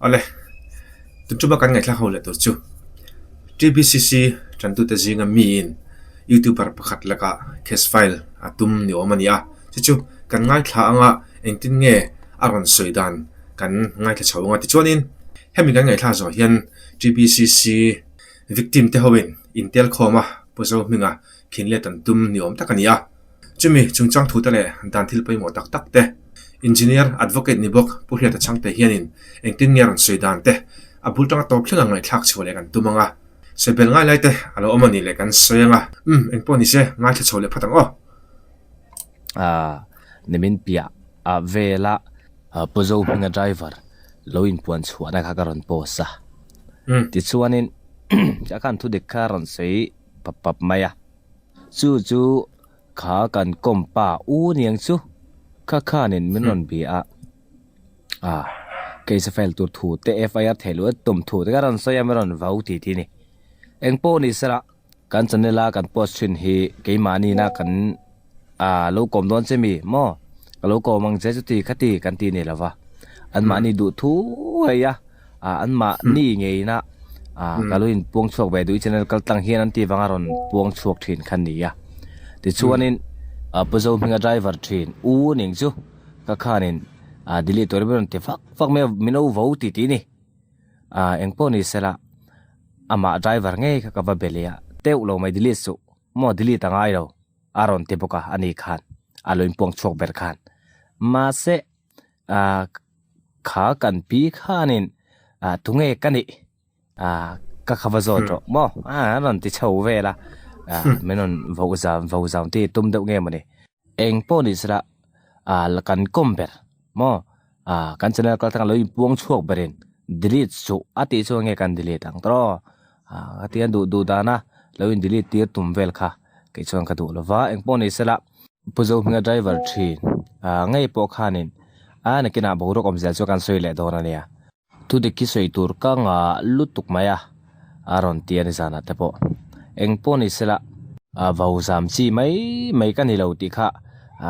Awle, tun tuma kan ngaihthlak ho leh tur chu TBCC tantute zinga miin youtuber pakhat lakah case file a tum ni awm a ni a, chu chu kan ngaithla anga engtin nge a rawn sawi dan kan ngaithla chho anga tichuanin hemi kan ngaihthlak zawh hian TBCC victim te hoin intel khawm a Pu Zohminga khinlet an tum ni awm tak a ni a. Chumi chungchang thute leh dan thil pawimawh tak tak te, Engineer Advocate ni bawk Pu Hriata Chhangte hianin engtin nge rawn sawi dan te a bul tanga tawp thleng ang ngaihthlak chhuah leh kan tum ang a, sawi bel ngai lai te a lo awm a nih leh kan sawi ang a, umm engpawh ni se ngaithla chho leh phawt ang aw. Aaa nimin piah ah vela Pu Zohminga driver lo inpuan chhuahna kha ka rawn post a, tichuanin ka khan thudik kha rawn sawi pap pap mai a. Chu chu kha kan kawm pa u niang chu kha khanin min rawn bia a, a case a file tur thu te FIR theih loh a tum thu te ka rawn sawi a min rawn vau ti ti a ni. Engpawh ni sela kan channel a kan post thin hi keimahni na kan a lo kawm dawn che mi maw ka lo kawm ang che chuti khati kan ti nei lova anmahni duh thuai a. ah anmahni ngeina ah ka lo in puang chhuak ve duh i channel kal tlang hian an tih vanga rawn puang chhuak thin kha ni a tichuanin ah Pu Zohminga driver thin u ning chu ka khanin ah delete tur in rawn ti vak vak mai a min lo vo ti tih a ni ah engpawh ni sela amah driver ngei kha ka va be leh a teuh lo mai delete suh maw delete a ngai lo a rawn ti bawk a ani khan a lo inpuang chhuak ber khan mahse ah kha kan pi khanin ah tunge ka nih ah ka kha va zawt rawh maw ah an rawn ti chho vel a ah min rawn voh zam vo zam te tum deuh nge mawni eng pawh ni sela ah la kan kawm ber maw ah kan channel kal thleng a lo inpuang chhuak berin delete suh a tih chuan nge kan delete ang tawh ah ka tia duh duh dana lo in delete tir tum vel kha kei chuan ka duh lova eng pawh ni sela. Pu Zohminga driver thin ah ngei pawh khanin a nakinah boruak awm zel chu kan sawi leh dawn a nia. Thudik hi sawi tur ka ngah lutuk mai a, a rawn ti a ni zanah te pawh. Eng pawh ni sela vau zam chi mai mai ka ni lo tih kha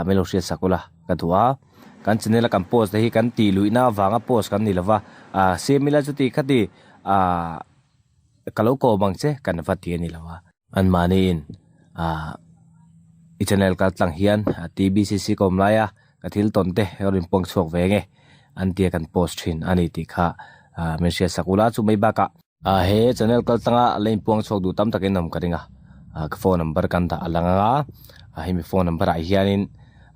min lo hriat sak ula ka duh a. Kan channel a kan post te hi kan tih luihna avanga post kan ni lova, siam ila chuti khati ka lo kawm ang che kan va ti a ni lo a. Anmahniin ah i channel kal tlang hian TBCC ka awm lai a ka thil tawn te ka rawn inpuang chhuak ve nge an tia kan post thin a ni tih kha ah min hriat sak ula chu mai bakah ah he channel kal tlanga la inpuang chhuak duh tam takin awm ka ring a ah ka phone number kan dah a lang ang a ah hemi phone number ah hianin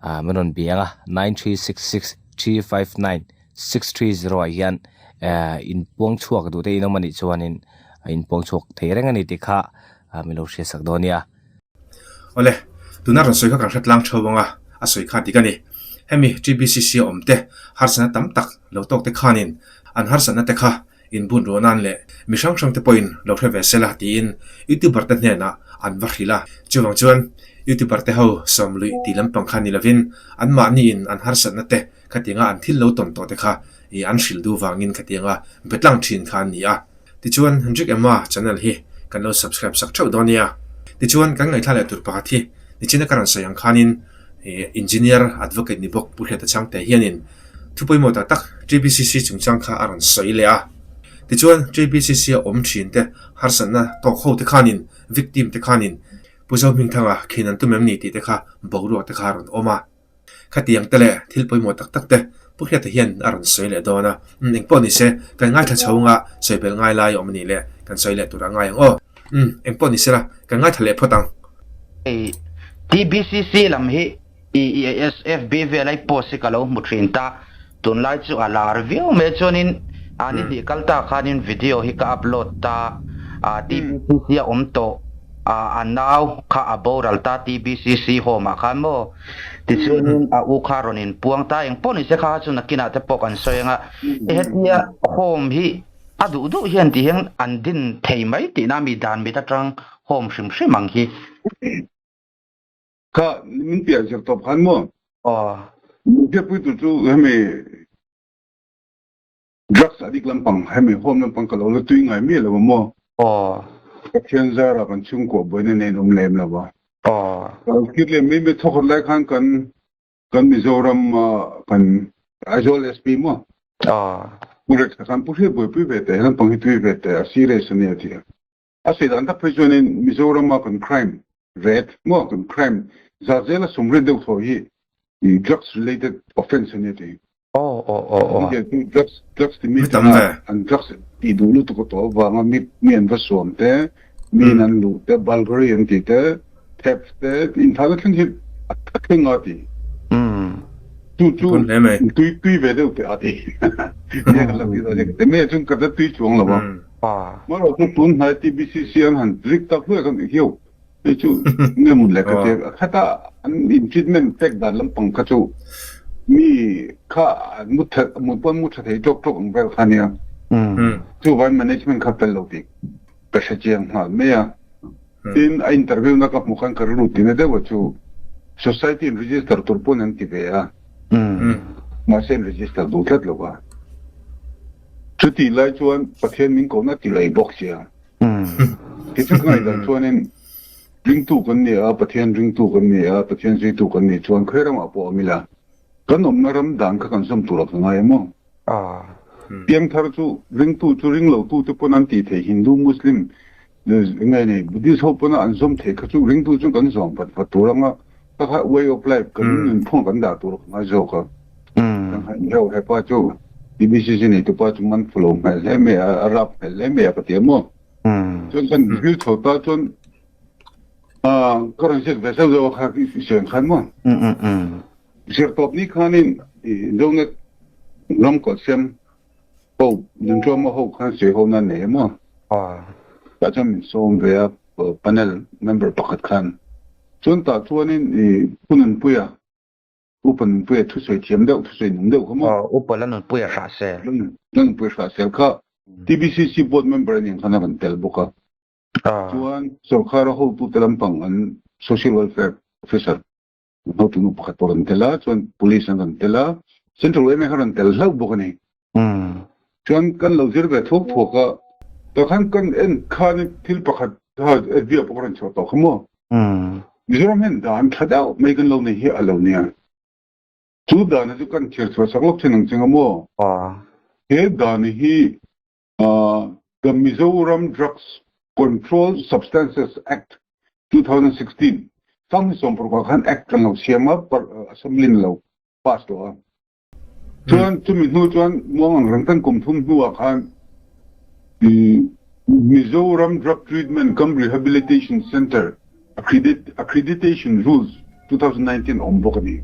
ah min rawn bia ang a 9366359 630 ah hian eh inpuang chhuak duh te in awm a nih chuanin a inpuang chhuak thei reng a ni tih kha min lo hriat sak dawn nia. Awle, tuna rawn sawi kha kan hre tlang theuh vang a, a sawi kha dik a ni. Hemi TBCC a awm te harsatna tam tak lo tawk te khanin an harsatna te kha inbun ruah nan leh mi hrang hrang te pawhin lo hre ve sela tiin YouTuber te hnenah an va hrilh a. Chuvang chuan YouTuber te ho sawmluih tih lampang kha ni lovin anmahniin an harsatna te Khatianga an thil lo tawn tawh te kha i an hrilh duh vangin khatianga be tlang thin kha an ni a. Tichuan Hendrik Emma channel hi kan lo subscribe sak theuh dawn nia. Tichuan kan ngaihthla leh tur pakhat hi nichina ka rawn sawi ang khanin i Engineer Advocate ni bawk Pu Hriata Chhangte hianin thu pawimawh tak tak TBCC chungchang kha a rawn sawi leh a. Tichuan TBCC a awm thin te harsatna tawk ho te khanin victim te khanin Pu Zohmingthanga khin an tum em ni tih te kha boruak te kha a rawn awm a. Khatiang te leh thil pawimawh tak tak te Pu Hriata hian a rawn sawi leh dawn a, umm engpawh ni se kan ngaithla chho anga sawi belh ngai lai a awm a nih leh kan sawi leh tur a ngai ang aw. Umm engpawh ni sela kan ngaithla leh phawt ang. Hei TBCC lam hi EESFB vel a i post hi ka lo hmu thin ta, tunlai chu a lar viau mai a chuanin a ni hnih kal ta khanin video hi ka upload ta a TBCC a awm tawh a a nau kha a boral ta TBCC home ah khan maw Tichuanin a u kha rawn inpuang ta eng pawh ni se kha chu nakinah te pawh kan sawi anga hetia home hi a duh duh hian ti hian an din thei mai tihna mi dan mit atang home hrim hrim ang hi. Kha min piah zir tawp khan maw? Aw. Biakpui tur chu hemi Drugs addict lampang hemi home lampang ka lo la tui ngai miah lo a maw? Aw. Pathian zara kan chhungkua buaina nen awm lem lo a. Aw. Kir leh mai mai thawkhat lai khan kan kan Mizoram kan Aizawl SP maw? Aw. Pu Rex a khan Pu Hriat buaipui ve teh, helam pang hi tui ve teh, a serious a nia ti a. A sawi dan tak phei chuanin Mizorama kan crime rate maw kan crime za zela sawmriat deuh thaw hi drugs related offence a nia ti. Aw aw aw aw. Drugs drugs ti mi tena an drugs tih duh lutuk a tawh avanga mi mi an va suam te, mi in an luh te, bulgari an tih te, theft te inthahna thleng hi a thleng a ti. Chu chu tui tui ve deuh teh a ti. Nia kan lo ti dawn e. Enge chuan ka la tui chuang lo a. Marawh chu tun hnai TBCC an han rik tak hluai khan hiu hei chu nge mun leh ka tia khata an in treatment pek dan lampang kha chu mi kha an mu tha mu pawn mu tha thei tawk tawk ang vel kha ania chuvain management kha fel lo tih ka hre chiang nghal mai a tin a interview na ka hmuh khan ka rilru tina deuh a chu society in register tur pawn an ti ve a mahse an register duh tlat lo a. Chutih lai chuan Pathian min kohna ti lei bawk sia. Tichuan ka ngaihdan chuanin ringtu kan ni a, Pathian ringtu kan ni a, Pathian zuitu kan nih chuan khawi ramah pawh awm ila, kan awmna ram dan kha kan zawm tur a ka ngai em aw? Piangthar chu ringtu chu ringlotu te pawn an tih theih Hindu, Muslim, nge nei Buddhist ho pawna an zawm theih kha chu ringtu chu kan zawm vat vat tur anga ka kha way of life kan nunphung kan dah tur ka ngai zawk a. Kan han heuh hepa chu TBCC nei tupa chu man fu lo hmel hle mai a, a rap hmel hle mai a ka ti a maw. Chuan kan ril chho ta chuan ka rawn ziak ve zeuh zeuh a kha i sawi ang khan maw. Zirtawp ni khanin Zonet ram kawlhsiam Ho, Nunṭuama ho khan sawi ho nan nei emaw? Tah chuan min sawm ve a, panel member pakhat khan. Chuan tah chuanin i Pu Nunpuia, Upa Nunpuia thusawi thiam deuh, thusawi nung deuh kha maw? Aw, Upa la Nunpuia hrah sel. La Nunpuia hrah sel kha TBCC board member a nih ang khan a rawn tel bawk a. Chuan sorkara hotute lampang an social welfare officer Hotunu pakhat pawh rawn tel a, chuan police an rawn tel a, Central yma kha rawn tel hlauh bawk a ni. Chuan kan lo zir ve thuak thuak a, tah khan kan en khan thil pakhat kha FB ah pawh ka rawn chhuah tawh kha maw. Mizoram hian dan tha deuh mai kan lo nei hi a lo nia. Chu dan chu kan thir chhuah sak lawk thin ang cheng a maw. He dan hi The Mizoram Drugs Control Substances Act, 2016, Sanghni sawmparukah khan Act kan lo siam a, Assembly in lo pass tawh a. Chuan chumi hnu chuan muang ang reng tan kum thum hnuah khan Mizoram Drug Treatment cum Rehabilitation Centre Accreditation Rules, 2019 a awm bawk a ni.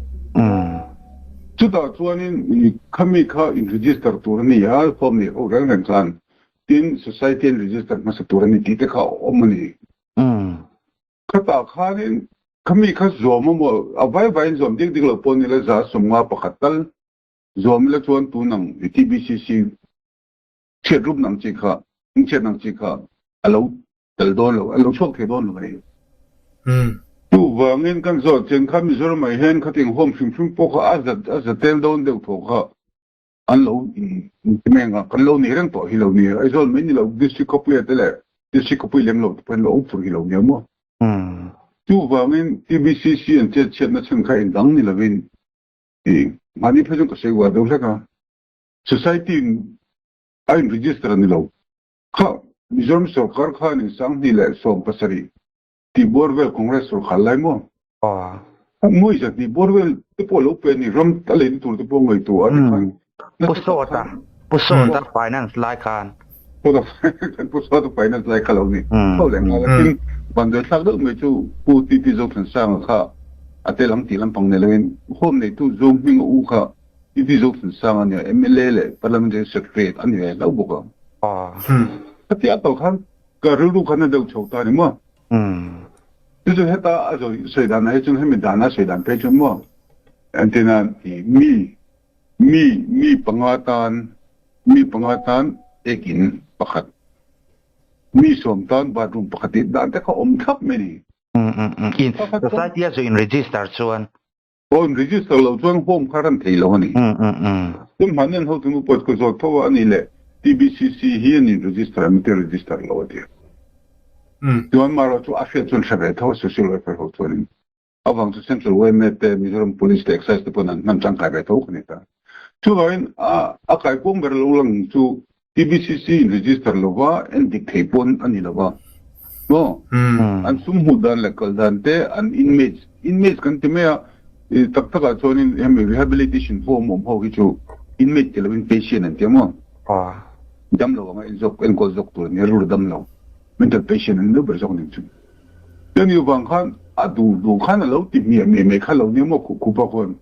Chutah chuanin khami kha in register tur a ni a, form nei ho reng reng khan tin society an register hmasa tur a ni tih te kha a awm a ni. Khatah khanin khami kha zawm a maw, a vai vaiin zawm dik dik lo pawh ni la 151 tal zawm ila chuan tun ang TBCC chhiat rup nang chi kha, chhiat nang chi kha a lo tel dawn lo, a lo chhuak thei dawn lo a ni. Chuvangin kan zawh chen kha Mizoram ah hian khating home hrim hrim pawh kha a za a za tel dawn deuh thaw kha an lo ti mai ang a, kan lo nei reng tawh hi lo ni. Aizawl mai ni lo district khawpui ah te leh district khawpui lem lo te pawh an lo awm fur hi lo nia maw. Chuvangin TBCC an chet chhiatna chhan kha engdang ni lovin mahni phei chuan ka sawi uar deuh hlek a, society in a in register a ni lo. Kha Mizoram sorkar khan in 2017 tih bawr vel Congress sorkar lai maw? Mawi zahnih bawr vel te pawh lo pe a ni, ram a leina tur te pawh ngaihtuah a ni khan. Pu Sawta, Pu Sawta finance lai khan. Pu Sawta finance lai kha lo ni. Tho leh nghal a, tin vanduai thlak deuh mai chu Pu TT Zothansanga kha a tel ang tih lampang nei loin home neitu Zo Hminga u kha TV Zothansang a nia, mla leh Parliamentary Secretary a ni ve hlauh bawk ang. Khatia a kal khan ka rilru khan a deuh chho ta a ni maw? Chu chu heta a sawi dan ah hi chuan hemi dan a sawi dan phei chuan maw entirna mi mi mi panga tan mi panga tan ekin pakhat mi sawm tan bathroom pakhat tih dan te kha awm thlap mai a ni. In society a zu in register chuan. Home register loh chuan home kha ran thei lo a ni. Chuan hmahni an hotunu pawh ka zawt tho a, a nih leh TBCC hi an in register em tia register lo a ti. Chuan marawh chu a hriat chuan hre ve tho a social welfare ho chuanin avang chu Central yma te Mizoram Police te Excise te pawn an hman tangkai ve tho ka ni ta. Chuvangin a a kaikuang ber lo lang chu TBCC in register lova en dik thei pawn a ni lova maw? An sum hmuh dan leh kal dan te an inmates, inmates kan ti mai a, tak takah chuanin hemi rehabilitation home awm ho hi chu inmate ti lovin patient an ti a maw? Dam lo anga en zawk enkawl zawk tur a ni a, rilru dam lo, mental patient an ni deuh ber zawk ning chu. Chumi vang khan a duh duh khan a lo ti hmiah hmiah mai kha lo nia maw khupa khawn.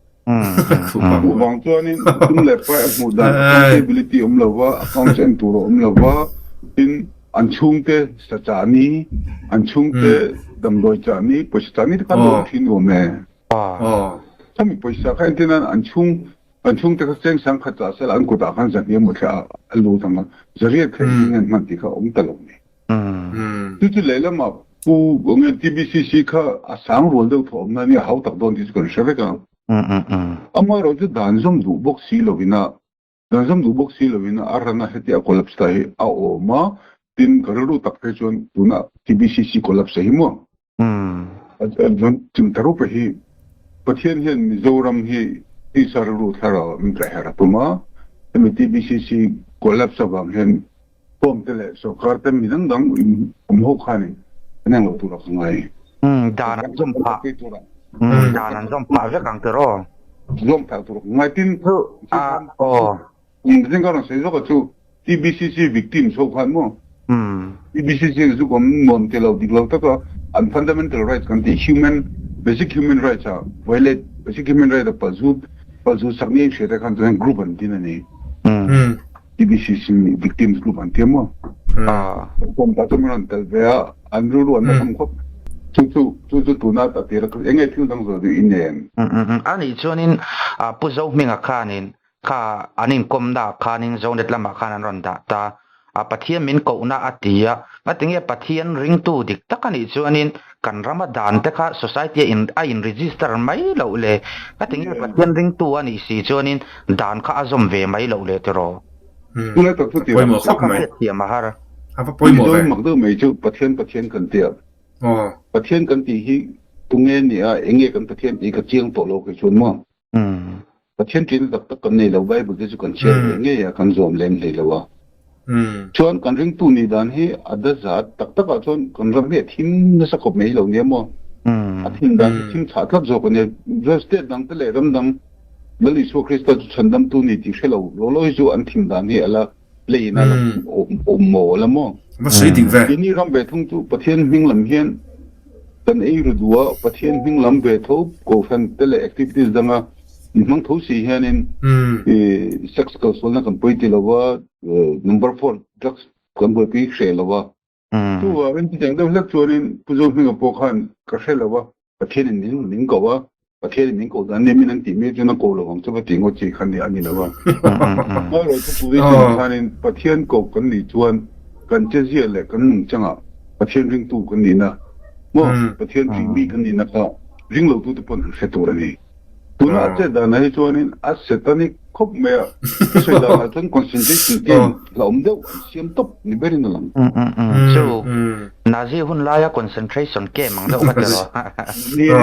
Chuvang chuanin sum leh pai a hmuh dan accountability awm lo va, accounts en tur a awm lo va, tin an chhungte sa chah ni, an chhungte damdawi chah ni, pawisa chah ni te khan lo awm thin awm e. Khami pawisa kha entir nan an chhung an chhungte kha cheng sang khat chah sela an kutah khan zahniam maw thla a lut ang a, zariat kha engtin nge an hman tih kha a awm ta lo ni. Chu chu lehlamah Pu nge TBCC kha a sang rual deuh thawh awmna nia hau tak dawn tih chu kan hre vek a. Amaherawh chu dan zawm duh bawk si lovin a, dan zawm duh bawk si lovin a rana heti a collapse ta hi a awm a, tin ka rilru tak phei chuan tuna TBCC collapse hi maw Chim ta rupa hi Pathian hian Mizoram hi tisa rilru thlarau ah min kaihher a tum a, hemi TBCC collapse avang hian form te leh sorkar te mi dang dang awm ho khanin an englo tur a ka ngai. Dan an zawm phah dan an zawm phah vek ang tiraw? Zawm phah tur a ka ngai tin Zing ka rawn sawi zawk a chu TBCC victims ho khan maw TBCC zu awm nuam ti lo dik lo taka an fundamental rights kan tih human basic human rights a violate basic human right a palzut palzut sak ni a inhriat te khan chuan group an din a ni TBCC victims group an tia maw form ta chuan rawn tel ve a an rilru an la tham khawp chu chu chu chu tuna a tir a enge thil dang zawh duh i nen. Anih chuanin Pu Zohminga khanin Kha an inkawmna ah khanin Zonet lamah khan an rawn dah ta a, Pathian min kohna a ti a, ngatinge Pathian ringtu dik tak a nih chuanin kan rama dan te kha society a in a in register mai loh le, ngatinge Pathian ringtu a nih si chuanin dan kha a zawm ve mai loh le tiraw? Tunlai tak chu tirah Pawimawh khawp mai. Hriatthiam a har. A va pawimawh ve. Mizo mak deuh mai chu Pathian Pathian kan ti a. Pathian kan tih hi tunge ni a, enge kan Pathian tih hi ka chiang tawh lo kei chuan maw? Pathian ṭihna tak tak kan nei lo, Bible te chu kan chhiar ve ngei a, kan zawm lem hlei lo a. Chuan kan ringtu nih dan hi a dazat tak takah chuan kan ram hi a thim nasa khawp mai lo nia maw? A thim dan hi thim chhah tlat zawk a nia. State dang te leh ram dang Lal Isua Krista chu chhandamtu ni tih hre lo law law hi chu an thim dan hi a la Lei in a la awm maw la maw? Va sawi dik ve. Keini ram ve thung chu Pathian hming lam hian kan ei ru duh a, Pathian hming lam ve tho kohhran te leh activities danga in hmang tho si hianin sex kalsualna kan pawi ti lo va, number four drugs kan buaipui hreh lo va. Chuvangin chutiang deuh hlek chuanin Pu Zohminga pawh khan ka hre lo va, Pathianin min min ko a, Pathianin min ko dan nia min an tih mek chuan a ko lo ang chu va tih ngawt chi kha ni a ni lo a. Hmarawh chu position ah khanin Pathian ko kan nih chuan kan chezia leh kan nungchangah Pathian ringtu kan nihna maw Pathian ṭihmi kan nihna kha ringlotute pawn an hre tur a ni. Tuna a chet danah hi chuanin a satanic khawp mai a, ka sawi danah chuan concentration camp hlauhawm deuh an siam tawp ni berin a lang. Chu Nazi hun laia concentration camp ang deuh kha tiraw? Ni e,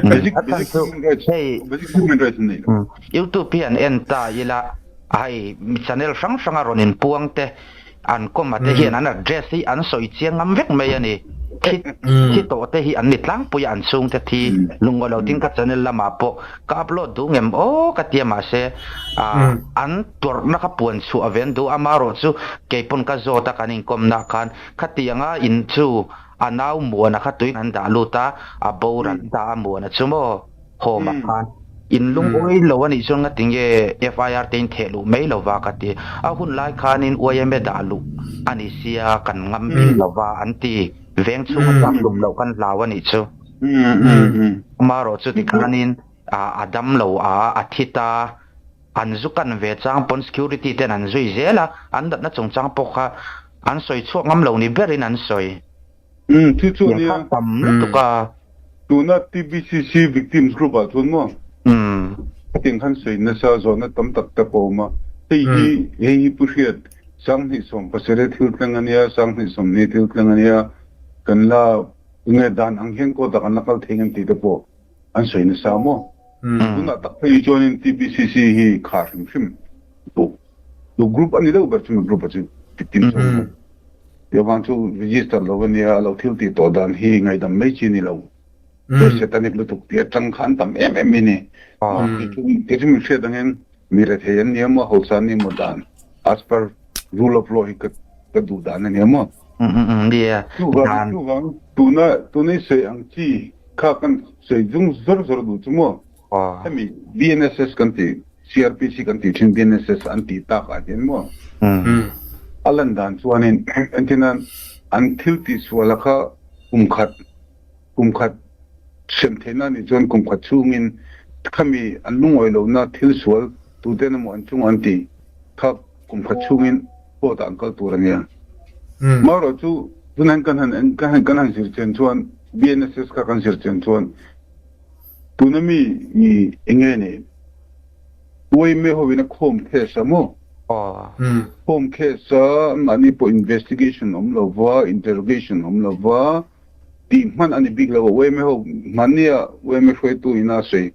basic basic human rights, basic human rights an nei lo. YouTube hi an en ta ila hei channel hrang hranga rawn inpuang te An kawma te hian an address hi an sawi chiang ngam vek mai a ni. Thi thi tawh te hi an ni tlangpui a, an chhungte thi lungaw lo tin ka channel lamah pawh ka upload duh ngem aw ka tia mahse an tuarhna kha puan chhuah ve an duh a, amaherawh chu keipawn ka zawt a kan inkawmna khan khatianga in chu a nau muana kha tuin an dah lut a, a boral ta a muana chu maw. Home ah khan in lungawi lo a nih chuan ngati nge FIR te in theh luh mai lo va ka ti. A hun lai khanin yma dah luh a ni sia kan ngam bik lo va an ti. Veng chhung a tlak tum loh kan hlau a nih chu. Amaherawh chu tikhanin a dam lo a, a thi ta. An zu kan ve chang pawn security ten an zui zel a, an natna chungchang pawh kha an sawi chhuak ngam lo ni berin an sawi. Umm chu chu ania. Kha tam lutuk a. Tuna TBCC victims group ah chuan maw khatiang khan sawi nasa zawhna tam tak te pawh a awm a. Hei hi hei hi Pu Hriat 2017 thil thleng ania, 2020 thil thleng ania, kan la enge dan ang hian court ah kan la kal thei ngem tih te pawh an sawi nasa maw. Tunah tak phei hi chuanin TBCC hi khar hrim hrim duh duh group a ni deuh ber chumi group a chu victims ho kha. Tiavang chu register lo a nia, a lo thil tih tawh dan hi ngaihdam mai chi a ni lo. He satanic lutuk tih atang kha an tam em em mai a ni. Kei chu min hriat angin mi rethei an nia maw, hausa an ni maw dan as per rule of law hi ka duh dan a nia maw. Chuvang chuvang tuna tuna i sawi ang chi kha kan sawi zung zawr zawr duh chu maw. Hemi BNSS kan tih CRPC kan tih thin BNSS an tih tak ah hian maw a lan dan chuanin entirnan an thil tihsual a kha kum khat Kum khat sem theihna nih chuan kum khat chhungin khami an lungawi lohna thil sual tuten emaw an chungah an tih kha kum khat chhungin court ah an kal tur a nia. Marawh chu tunah kan han kan han kan han zir chian chuan BNSS kha kan zir chian chuan tuna mi i enge ni Uaime hovin a khawm case a maw? Khawm case a anmahni pawh investigation awm lova interrogation awm lova Tih hman a ni bik lo a, UMA ho hmannia UMA hruaitu in a sawi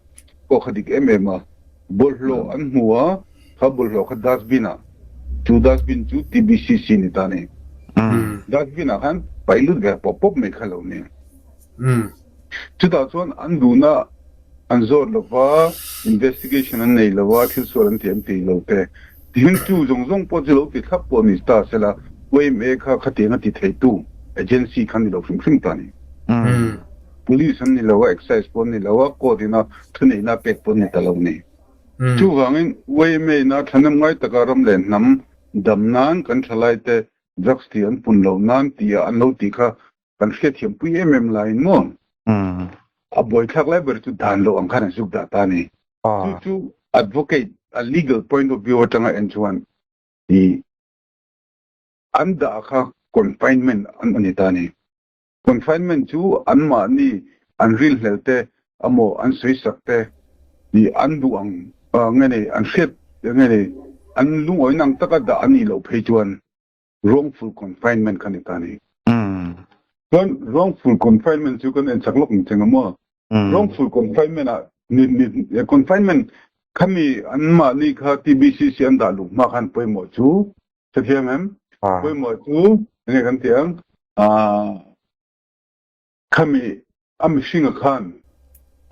pawh kha dik em em a, bawlhhlawh an hmu a, kha bawlhhlawh kha dustbin ah, chu dustbin chu TBCC ni ta a ni. Dustbin ah khan paih lut ve pawp pawp mai kha lo ni. Chutah chuan an duhna An zawt lo va, investigation an nei lo a, thil sual an ti an ti lo te. Tihian chu zawng zawng pawh chu lo ti thlap pawh ni ta sela, YMA kha khatiang a ti theitu agency kha ni lo hrim hrim ta ni. Police an ni lo a, excise pawh an ni lo a, court ina thuneihna a pek pawh an ni ta lo ni. Chuvangin YMA ina thahnem ngai taka ram leh hnam dam nan kan thalaite drugs tih an pun loh nan tih an lo tih kha Kan hriatthiam pui em em laiin maw a buaithlak lai ber chu dan loh ang khan an zuk dah ta a ni. Chu chu advocate, a legal point of view atanga en chuan i an dah kha confinement an a ni ta a ni. Confinement chu anmahni an rilhlel te emaw an sawisak te i an duh ang nge nei an hriat nge nei an lungawi nang taka dah a nih loh phei chuan wrongful confinement kha ni ta ni. Chuan wrongful confinement chu kan en chak lawk ang cheng a maw? Wrongful confinement ah ni ni confinement khami an mahni kha TBCC an dah luh hma khan pawimawh chu hrethiam em? Pawimawh chu enge kan tih ang ah Khami a mihringa khan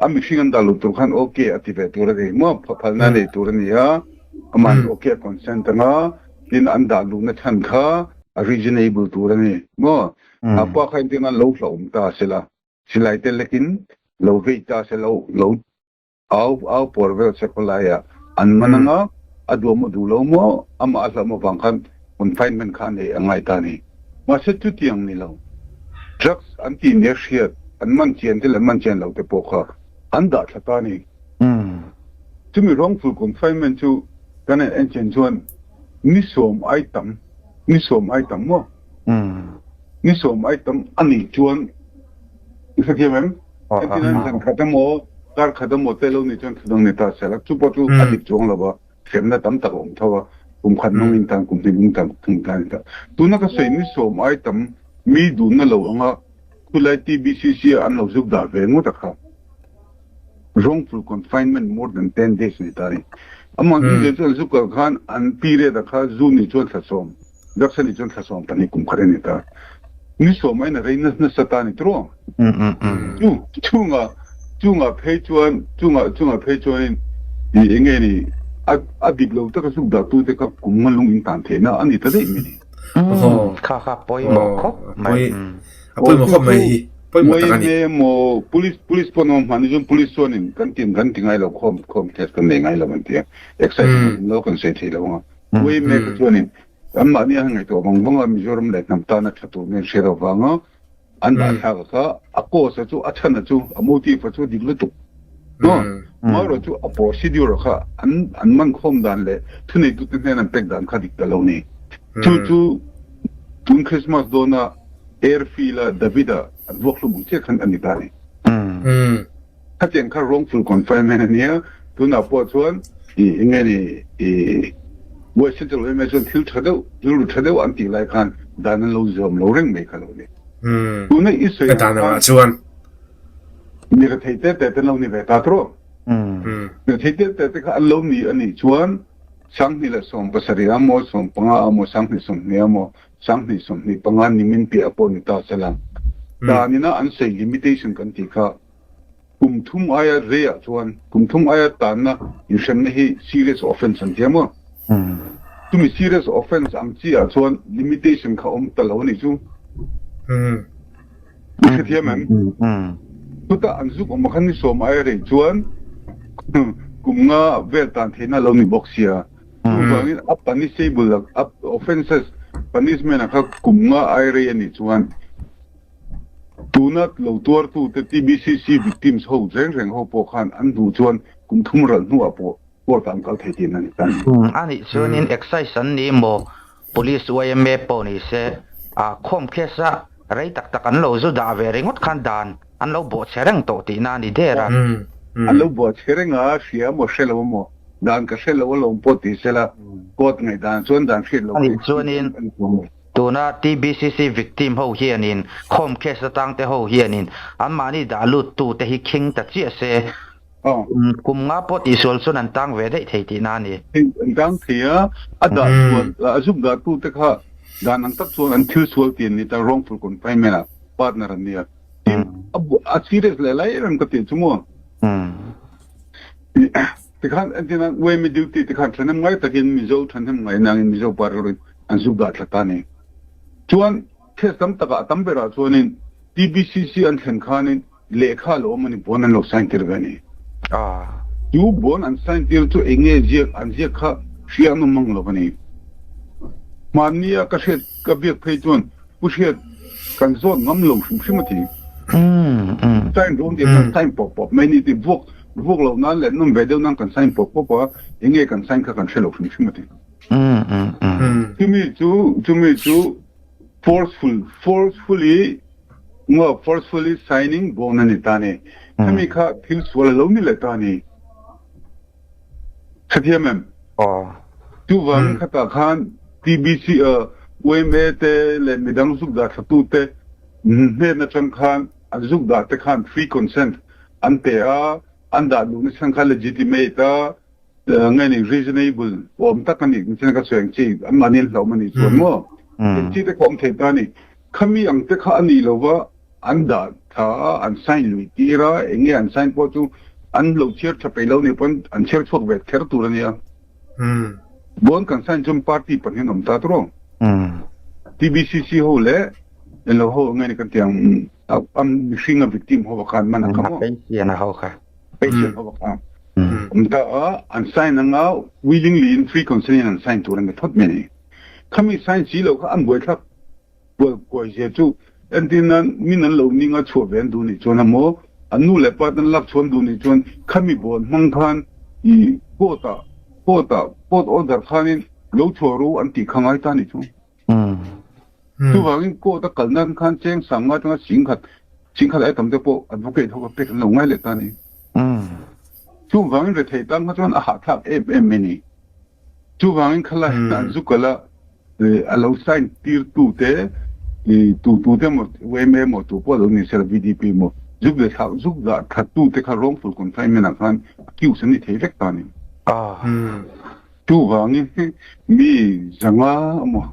a mihring an dah luh tur khan ok a ti ve tur a ni maw? Phalna a nei tur a ni a, aman ok a consent anga tin an dah luhna chhan kha a reasonable tur a ni maw? A pa kha engtin an lo hlauhawm ta sela, silai te lekin lo vei ta sela lo Au au puar vel che khawlai ah an man anga a duh maw duh lo maw amah a hlauh avang khan confinement kha a nei a ngai ta a ni. Mahse chutiang ni lo drugs an tih nia hriat an man chian te leh man chian lo te pawh kha an dah thla ta a ni. Chumi wrongful confinement chu kan en en chian chuan ni sawm ai tam ni sawm ai tam maw ni sawm ai tam a nih chuan i hrethiam em? Engtin an zan khat emaw, kar khat emaw te lo nih chuan thudang ni ta se la, chu pawh chu a dik chuang lo va, hremna tam tak a awm tho a, kum khat nung in tan, kum hnih nung tan, kum thum tan in tan. Tuna ka sawi ni sawm ai tam mi duhna lo anga khulai TBCC ah an lo zuk dah ve ngawt a kha. Wrongful confinement more than 10 days ni ta ni. Amah in zir chu an zuk kal khan an period a kha June ni chuan thla sawm. Jackson nih chuan thla 12 kum khat a ni ta. Ni sawm aiin a rei nasa ta a ni tiraw? Chu chhungah chungah phei chuan chungah chungah phei chuanin i eng nge ni a a dik lo taka zuk dah tute kha kum nga lung in tan theihna a ni ta daih mai ni. Kha kha pawimawh khawp mai. A pawimawh khawp mai hi. Pawimawh tak a ni. Emaw police police pawn awm hman ni chuan police chuanin kan ti kan ti ngai lo khawm khawm case kan nei ngai lo an ti a. Excitement awm lo kan sawi thei lo ang a. Uai mek chuanin Anmahni a han ngaihtuah vang vang a, Mizoram leh hnam tana tha tur nen hriat avanga an dah thlak kha a cause a chu, a chhan a chu, a motive a chu a dik lutuk. Amaherawh chu a procedure kha an an man khawm dan leh thuneitute hnen an pek dan kha dik ta lo ni. Chu chu tun Christmas dawna airfield a David-a an vuak hlum ang chiah khan a ni ta a ni. Khatiang kha wrongful confinement a nia, tunah pawh chuan i enge ni i West Central yma chuan thil tha deuh, rilru tha deuh an tih lai khan dan an lo zawm lo reng mai kha lo ni. Tuna i sawi ang khan mi rethei te te te an lo ni ve ta tawh. Rethei te te te kha an lo ni a nih chuan 2017 ah maw 15 ah maw 2020 ah maw 2025 nimin piah pawh ni ta se la. Dan ina an sawi limitation kan tih kha kum thum aia rei ah chuan kum thum aia tanna inhremna hi serious offence an tia maw? Chumi serious offence ang chi ah chuan limitation kha awm ta lo a nih chu. I hrethiam em? Chutah an zuk awm ah khan ni sawm aia rei chuan kum nga vel tan theihna a lo ni bawk sia. Chuvangin a punishable a offences punishment ah kha kum nga aia rei a nih chuan Tuna lo tuartute TBCC victims ho reng reng ho pawh khan an duh chuan kum thum ral hnuah pawh court ah an kal thei tihna a ni ta. A nih chuanin excise an ni maw Police yma pawh ni se a khawm case a rei tak tak an lo zu dah ve ringawt khan dan an lo bawh che reng tawh tihna a ni der a. An lo bawh che reng a, hria maw hre lo maw dan ka hre lo alawm pawh ti sela court ngaihdan chuan dan hriat loh A nih chuanin Tuna TBCC victim ho hianin khawm case atang te ho hianin anmahni dah lut tu te hi khing ta chiah se kum nga pawh tihsual chuan an tang ve daih thei tihna a ni. An tang thei a, a dah sual, a zuk dah tu te kha dan ang tak chuan an thil sual ti an ni ta, wrongful confinement ah partner an nia. Tin, a serious leh lai em em ka tih chu maw. Tikhan entirnan yma duty te khan thahnem ngai takin Mizo thahnem ngai nangin Mizo pa rilruin an zuk dah thla ta a ni. Chuan case tam takah a tam berah chuanin TBCC an thlen khanin lehkha a lo awm a ni, bond an lo sign tir ve a ni. Chu bond an sign tir chu eng nge ziak an ziak kha hria an awm mang lo a ni. Hmannia ka hriat ka biak phei chuan Pu Hriat kan zawt ngam lo hrim hrim a ti. Sign dawn tih kan sign pawp pawp mai ni tih vuak vuak loh nan leh nawm ve deuh nan kan sign pawp pawp a, eng nge kan sign kha kan hre lo hrim hrim a ti. Chumi chu chumi chu forceful forcefully nga forcefully signing bond a ni ta ni. Khami kha thil sual a lo ni leh ta ni. Hrethiam em? Chuvangin khatah khan TBC yma te leh midang zuk dah thlatu te hnen atang khan an zuk dah te khan free consent an pe a, an dah duhna chhan kha legitimate a, nge ni reasonable awm tak a nih chin ka sawi ang chi anmahni an hlauhawm a nih chuan maw? Eng chi te kha awm thei ta a ni. Khami ang te kha a nih lova An dah tha a, an sign lui tir a, eng nge an sign pawh chu an lo chhiar tha peih lo nih pawn an chhiar chhuak ve kher tur a nia. Bond kan sign chuan party pahnih an awm ta tur aw. TBCC ho leh englo ho eng nge ni kan tih ang a mihring a victim ho khan man a kham aw. Patient ho kha. Patient ho kha awm ta a, an sign anga willingly in free consent in an sign tur a ni phawt mai a ni. Khami sign si lo kha an buaithlak. Kuai zia chu entir nan min an lo ning a chhuah ve an duh nih chuan emaw an nu leh pa ten lak chhuan duh nih chuan khami bawn hmang khan i court ah court ah court order khanin lo chhuah ru an tih kha ngai ta nih chu. Chuvangin court a kal nan khan cheng sang nga atanga singkhat singkhat ai tam te pawh advocate ho kha pek an lo ngai leh ta ni. Chuvangin rethei tan kha chuan a hahthlak em em mai ni. Chuvangin khalai an zu kal a, a lo sign tir tu te, tu tu te emaw, yma emaw tu pawh a lo ni sela, VDP emaw, zuk leh thlak, zuk dah that tu te kha wrongful confinement ah khan accuse an ni thei vek ta a ni. Chuvangin mi zanga emaw,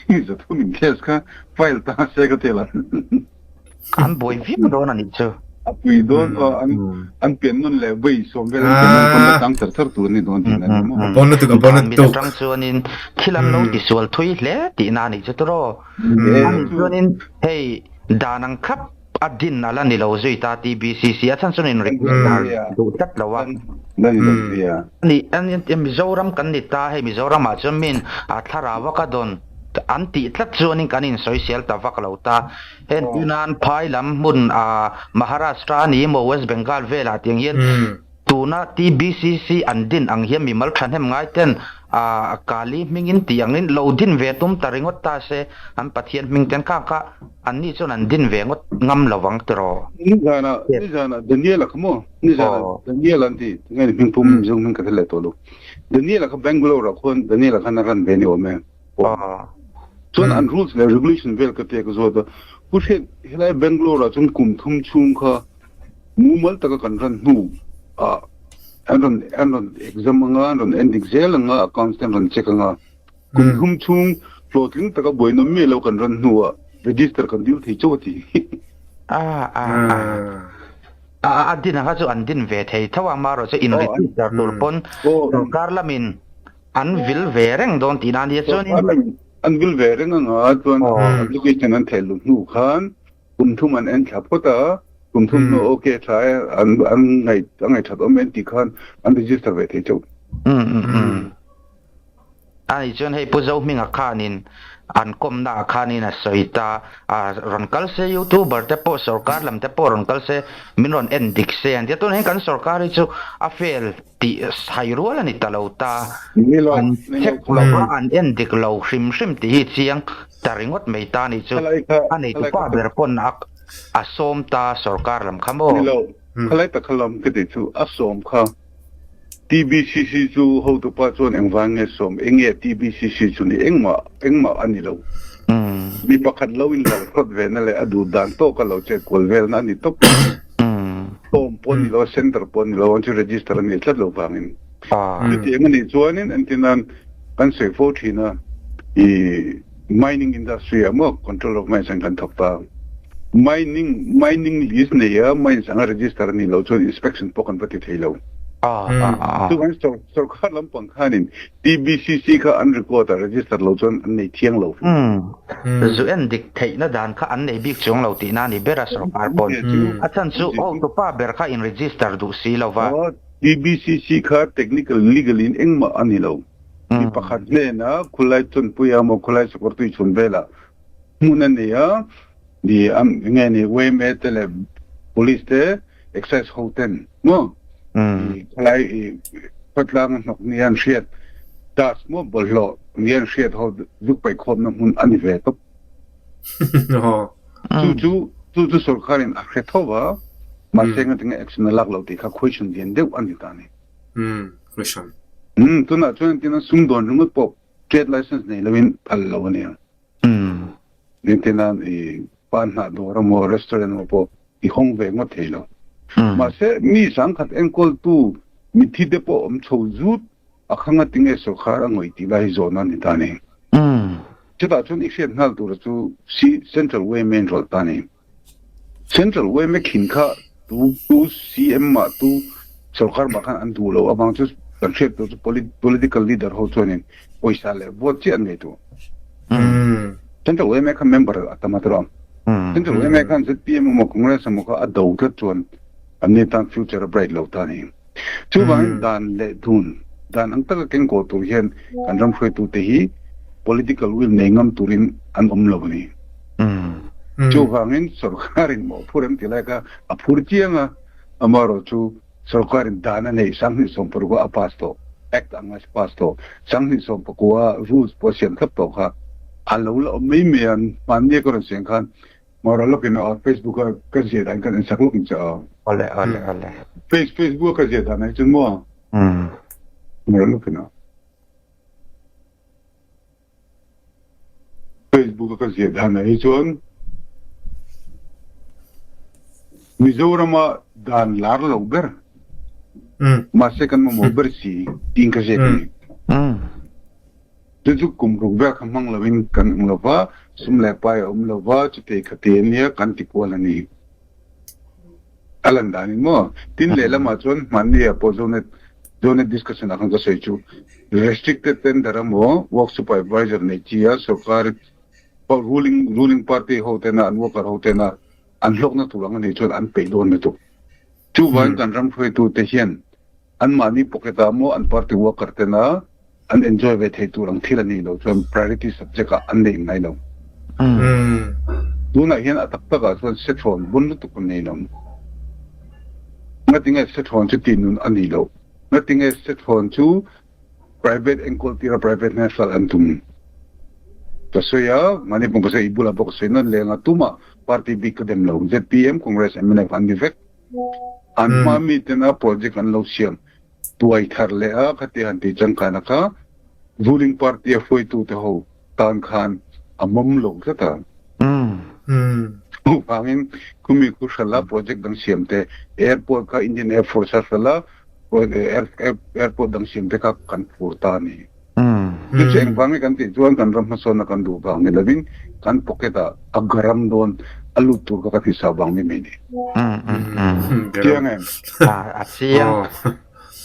mi zathum in case kha file ta se ka ti la. An buai viau dawn a nih chu. A pui dawn aw an an pian nawn leh vawi sawm vel an pian nawn pawn la tang char char tur a ni dawn tihna a ni maw. A pawn lutuk a pawn Dan mit lutuk. atang chuanin thil an lo tisual thui hle tihna a nih chu tawh. A nih chuanin hei dan ang khap a din a la ni lo zui ta TBCC a chhan chuan in register duh tlat lo a. A nih Mizoram kan ni ta hei Mizoram ah chuan min a thlarau a ka dawn an tih tlat chuanin kan insawisel ta vak lo ta. Heng tunan phai lam hmun a Maharashtra a ni emaw West Bengal velah tiang hian tuna TBCC an din ang hian mimal thahnem ngai ten a Kali hmingin tih angin lo din ve tum ta ringawt ta se an Pathian hming ten kha kha anni chuan an din ve ngawt ngam lo vang tiraw. Nizana nizana Daniela kha maw nizana Daniel an ti tinge ni hming pum Mizo hming ka hre leh tawh lo Daniela kha Bangalore ah khuan Daniela khan a ran ve ni awm e. Chuan an rules leh regulation vel ka tia ka zawt a, Pu Hriat, helai Bangalore ah chuan kum thum chhung kha mumal taka kan ran hnu ah An rawn an rawn exam anga, an rawn endik zel anga, accounts te an rawn check anga. Kum thum chhung hlawhtling taka buainawm miah lo kan rawn hnuah register kan dil thei chauh a ti. A a a a a din ang kha chu an din ve thei tho a, amaherawh chu in register tur pawn sorkar lamin an vil ve reng dawn tihna a nia chuanin. Sorkar lamin an vil ve reng anga chuan application an theih luh hnu khan Kum thum an en thla phawt a, kum thum hnu ok tha e, an an ngaih a ngaihthat awm e an tih khan an register ve thei chauh. Um um um. Ani chuan hei Pu Zohminga khanin an kawmna ah khanin a sawi ta a, rawn kal se youtuber te pawh sorkar lam te pawh rawn kal se min rawn en dik se an ti a, tunah hian kan sorkar hi chu a fail tih hai rual a ni ta lo ta, an check lo a an en dik lo hrim hrim tih hi chiang ta ringawt mai ta ni chu a neitu pa ber pawn a a sawm ta sorkar lam kha maw? Ni lo, khalai tak kha lam ka ti chu a sawm kha TBCC chu hotupa chuan engvang nge sawm eng nge TBCC chu ni engmah engmah a ni lo. Mi pakhat lo in lo hrawt ve na leh a duh dan tawk a lo chet kual vel na a ni tawp. Form pawh a ni lo a, center pawh a ni lo, an chu register a ni tlat lo vangin. Chutiang a nih chuanin entirnan kan sawi fo thin a, i mining industry ah maw control of mines an kan thawk ta. Mining mining lease nei a mines anga register a nih loh chuan inspection pawh kan va ti thei lo. Chuvangin sorkar lampang khanin TBCC kha an record a register lo chuan an nei thiang lo. Zu en dik theihna dan kha an nei bik chuang lo tihna a ni ber a sorkar pawn. A chhan chu hotupa ber kha in register duh si lo va. TBCC kha technical legal in engmah a ni lo. Mi pakhat hnena khulai chawnpui a maw khulai sakawr tui chhun velah hmun a nei a, ni nge ni yma te leh police te excise ho ten maw i khulai i khawtlang a hnawk nia an hriat dust maw bawlhhlawh nia an hriat ho zuk paihkhawmna hmun a ni ve tawp. Chu chu chu chu sorkar in a hre tho va, mahse ngatinge action a lak lo tih kha question lian deuh a ni ta ni. Umm question. Umm tunah chuan entirna sumdawn ringawt pawh trade license nei loin phal lo a nia. Entirna i pan hnah dawr emaw restaurant emaw pawh i hawng ve ngawt thei lo. Mahse mi sangkhat enkawltu mitthi te pawh awm chho zut A kha ngatinge sorkar a ngawih tih lai hi zawhna a ni ta ni. Chutah chuan i hriat nghal tura chu si Central yma in rawlh ta ni. Central yma khin kha tu tu CM mah tu sorkar mah khan an duh lo avang chu kan hriat tur chu political leader ho chuanin pawisa leh vote chiah an nei tur. Central yma kha member a tam a tawh a. Central yma khan zpm emaw Congress emaw kha a do tlat chuan an ni tan future a bright lo ta ni. Chuvangin dan leh dun, dan ang taka kengkawl tur hian kan ram hruaitute hi political will nei ngam turin an awm lo a ni. Chuvangin sorkarin mawhphur em ti lai kha a phur chiang a, amaherawh chu sorkarin dan a neih 2016 a pass tawh, Act anga pass tawh, 2019 rules pawh a siam thlap tawh kha a lo la awm mai mai a, hmannia ka rawn siam khan Mara lawkin a Facebook a ka ziah dan kan ensak lawk ang che a. Awle awle awle. Face Facebook a ka ziah dan ai chuan maw. Mara lawkin a. Facebook a ka ziah dan ai chuan Mizorama dan lar lo ber. Mahse kan mamawh ber si tiin ka ziak a ni. Chu chu kum ruk vel kha hmang lovin kan awm lo va, sum leh pai a awm lo va, chutei khati a nia kan ti kual a ni. A lan danin maw? Tin lehlamah chuan hmanni ah pawh Zonet Zonet discussion ah khan ka sawi chu restricted tender emaw work supervisor nei chi a sorkar ruling ruling party ho tena an worker ho tena an hlawkna tur ang a nih chuan an peih dawn lutuk. Chuvangin kan ram hruaitute hian Anmahni pocket ah maw an party worker tena an enjoy ve thei tur ang thil a nih loh chuan priority subject ah an neih ngai lo. Tunah hian a tak tak ah chuan sethrawn bun lutuk an nei lo. Ngatinge sethrawn chu tih nun a nih loh? Ngatinge sethrawn chu private enkawl tira private hna hralh an tum? Ka sawi a, mahni pawh ka sawi, i bulah pawh ka sawi nawn leng a, tumah party bik ka dem lo. Zpm, Congress, mnf an ni vek. An hma mi tena project an lo siam tuai thar leh a, khati han tih changkana kha ruling party a hruaitu te ho tan khan a mawm lo tlat a. Chuvangin khumi khu hrala project dang siam te airport kha Indian Air Force a hrala. Airport dang siam te kha kan phur ta a ni. Chu chu engvang nge kan tih chuan kan ram hmasawnna kan duh vang ni lovin kan pocket ah a garam dawn a lut tur kha kan hisap vang ni mai ni. Chiang em? A chiang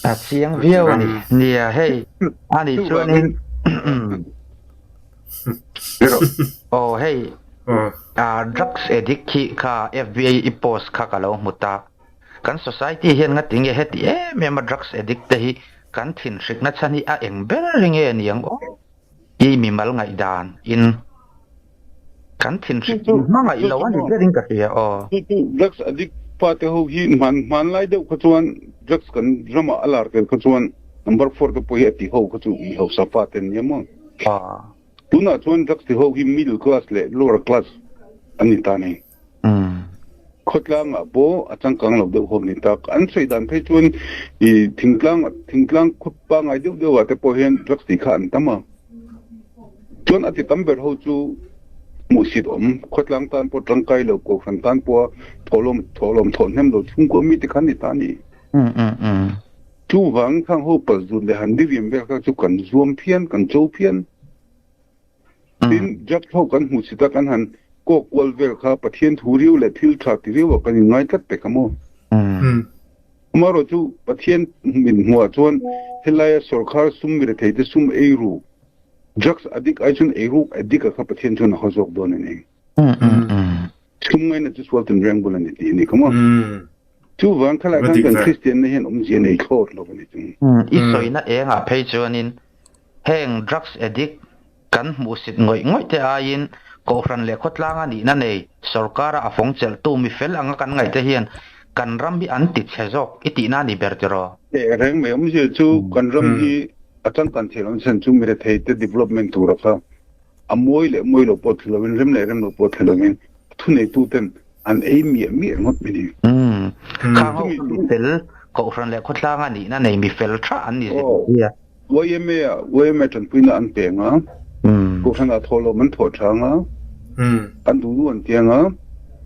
a chiang viau a ni. Nia hei a nih chuanin aw hei drugs addict khi kha FBI i post kha ka lo hmu ta. Kan society hian ngatinge heti em em a drugs addict te hi kan thinhrikna chhan hi a eng ber hi nge niang aw i mimal ngaihdan in kan thinhrik in hmangaih lo a ni ber in ka hria aw. Chu chu drugs addict fate ho hi hman hmanlai deuh kha chuan drugs kan ramah a lar tel kha chuan number four te pawh hi a ti ho kha chu mi hausa fate an nia maw. Tunah chuan drugs ti ho hi middle class leh lower class an ni ta a ni. Khawtlangah pawh a changkang lo deuh ho ni tak. An sawi dan phei chuan i thingtlang thingtlang khaw pangngai deuh deuhah te pawh hian drugs tih kha an tam a. Chuan a ti tam ber ho chu hmuhsit awm, khawtlang tan pawh tangkai lo, kohhran tan pawha thawhlawm thawhlawm thawh hnem lo chhungkua mite kha an ni ta a ni. Chuvang khang ho palzut leh han diriam vel kha chu kan zuam phian, kan cho phian. Tin, Judge ho kan hmuh chita kan han kawk kual vel kha Pathian thu riau leh thil tha ti riauah kan inngai tlat pek a maw? Amaherawh chu Pathian min hmuhah chuan helaia sawrkhar sum mirethei te sum ei ru, drugs addict ai chuan ei ruk addict a kha Pathian chuan a haw zawk dawn a ni. Sum ngaina chu sual tinreng bul a ni tih a ni kha maw? Chuvang khalai khan kan Kristianna hian awmzia nei thlawt lo a ni chung. I sawina engah phei chuanin Heng drugs addict kan hmuhsit ngawih ngawih te aiin Kohhran leh khawtlanga nihna nei sawrkara a fawng chelhtu mi fel anga kan ngaih te hian kan ram hi an ti chhe zawk i tihna a ni ber tiraw? Teh reng mai awmzia chu kan ram hi a changkan thei lo chhan chu mirethei te development tura kha a mawi leh mawi lo pawh thli lovin rem leh rem lo pawh thli lovin a thuneitu ten an ei miah miah ngawt mai ni. Umm khang ho kha mi fel Kohhran leh khawtlanga nihna nei mi fel tha an ni zet a. Yma ah yma tanpuina an peng a, Kohhran ah thawhlawm an thawh thang a, an duh duh an tiang a,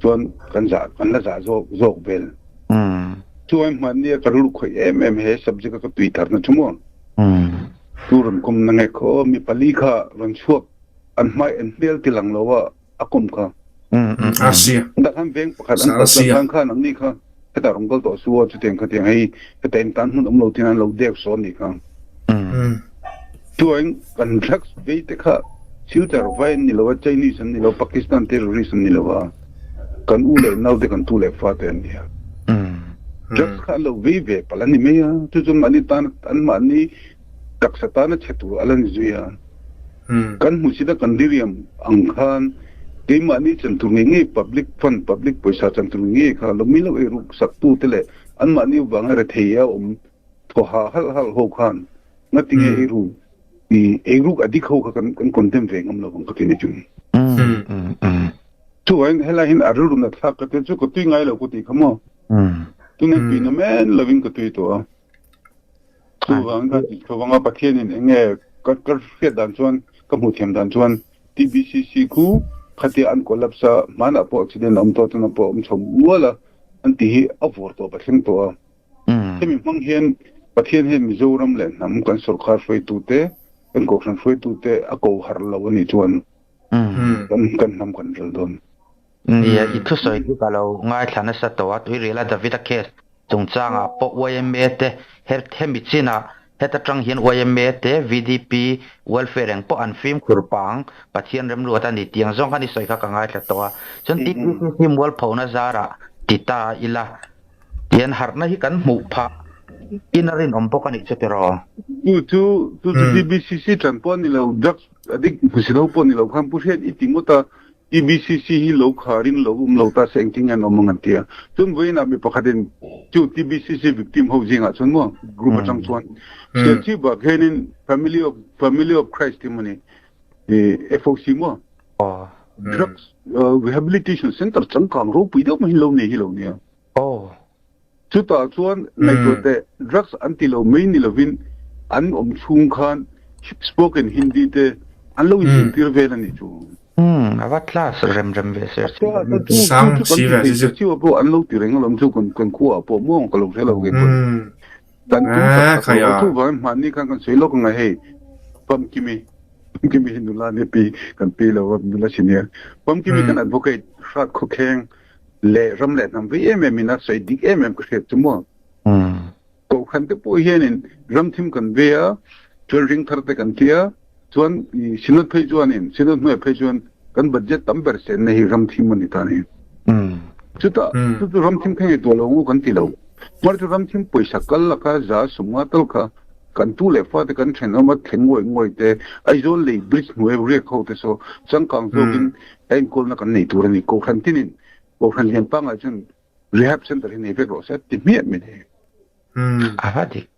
chuan kan zah kan la zah zawk zawk vel. Chuan hmanni a ka rilru khawih em em he subject a ka tui tharna chu maw? Tu rawn kawm na nge khaw mi pali kha rawn chhuak an hmai an hmel ti lang lo a a kawm kha. Tah khan veng pakhat an kal tlang khan ang ni kha hetah rawn kal tawh su a chutiang khatiang hei heta in tan hmun awm lo tin an lo dek sawn ni kha. Chuan kan drugs vei te kha Silchar vai an ni lo a Chinese an ni lo Pakistan terrorist an ni lo a kan u leh nau te kan tu leh fa te an ni a. Drugs kha an lo vei ve palh a ni mai a chu chu mahni tan an mahni taksa tana chhe tur a la ni zui a. Kan hmuhsit a kan diriam ang khan keimahni chan tur ngei ngei public fund, public pawisa chan tur ngei ngei kha lo milo ei ruk sak tu te leh anmahni vanga rethei a awm thaw ha halh halh ho khan ngatinge ei ruk i ei ruk a dik ho kha kan kan condemn ve ngam lo ang ka ti ni chung. Chuvangin helai hian a rilru nat thlak ka tia chu ka tui ngai lo ka tih kha maw. Tunah tui na men lovin ka tui tawh a. Chuvang ka tih chuvanga Pathianin eng nge ka ka hriat dan chuan ka hmuh thiam dan chuan TBCC khu khatia an collapse a hmanah pawh accident a awm tawh chuan a pawh a awm chho mual a an tih hi a vawr tawp a thleng tawh a. Hemi hmang hian Pathian hian Mizoram leh hnam kan sawrkar hruaitute kan kohhran hruaitute a ko harh lo a nih chuan kan kan hnam kan ral dawn. Nia, i thusawi chu ka lo ngaithla nasa tawh a, Tuiriala Davida case chungchangah pawh yma te hemi chinah heta tang hian yma te VDP welfare eng pawh an fimkhur pang Pathian remruat a ni tiang zawng khan i sawi kha ka ngaithla tawh a. Chuan TPCC mualphona zarah ti ta ila tian harhna hi kan hmuh phah in a rinawm bawk a nih chu tiraw? Chu chu chu chu TBCC tan pawh a ni lo, drugs addict hmusi lo pawh a ni lo khan Pu Hriat i ti ngawt a, TBCC hi lo kharin lo um lo ta se engtin nge an awm ang an ti a. Chuan vawiinah mi pakhatin chu TBCC victim ho zingah chuan maw group atang chuan Serchhip ah khianin Family of Family of Christ tih maw ni FOC maw Drugs Rehabilitation Center changkang ropui deuh mai hi lo nei hi lo nia. Chutah chuan ngaihtuah teh drugs an ti lo mai ni lovin an awm chhung khan spoken Hindi te an lo inzirtir vel a nih chu. Umm a va class rem rem ve sir chu. Sang si ve chu chu pawh an lo ti reng alawm chu kan kan khua ah pawh maw ka lo hre lo kei pawh. Kan tum tak Eh, tak khai lo. a. Chuvangin hmanni khan kan sawi lawk ang a hei, Famkimi, Famkimi hi nula nia pi, kan pi lo a, nula si nia. Famkimi kan advocate hrat khawkheng leh ram leh hnam vei em em in a sawi dik em em ka hriat chu maw. Kohhran te pawh hianin ram thim kan ve a, chuan ring thar te kan ti a, chuan Synod phei chuanin, Synod hnuaiah phei chuan kan budget tam ber senna hi ram thim a ni ta a ni. Chutah chu chu ram thim kha ngei tuah lo ngu kan ti lo. Hmar chu ram thim pawisa kal laka za sumnga tal kha kan tu leh fate kan thenawm a thleng ngawih ngawih te, Aizawl lei bridge hnuai riak ho te saw changkang zawkin a enkawlna kan nei tur a ni. Kohhran tinin, Kohhran lian pangngai chuan Rehab center hi nei vek rawh se ti hmiah mai ni. A va dik,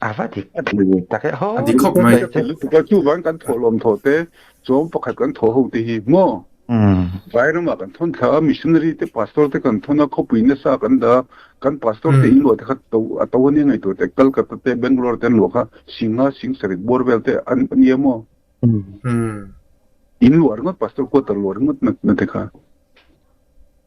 a va dik tak e. A dik khawp mai. Lutuk a chuvang kan thawhlawm thawh te, chawm pakhat kan thawh ho te hi maw? Vai ramah kan thawn thla a, missionary te, pastor te kan thawn a, khawpui nasa kan dah a, kan pastor te in luah te kha to a to ania ngaihtuah teh, Calcutta te, Bangalore te an luah kha Singha, Sing sarih bawr vel te an ania maw? In luah ringawt, pastor quarter luah ringawt na te kha.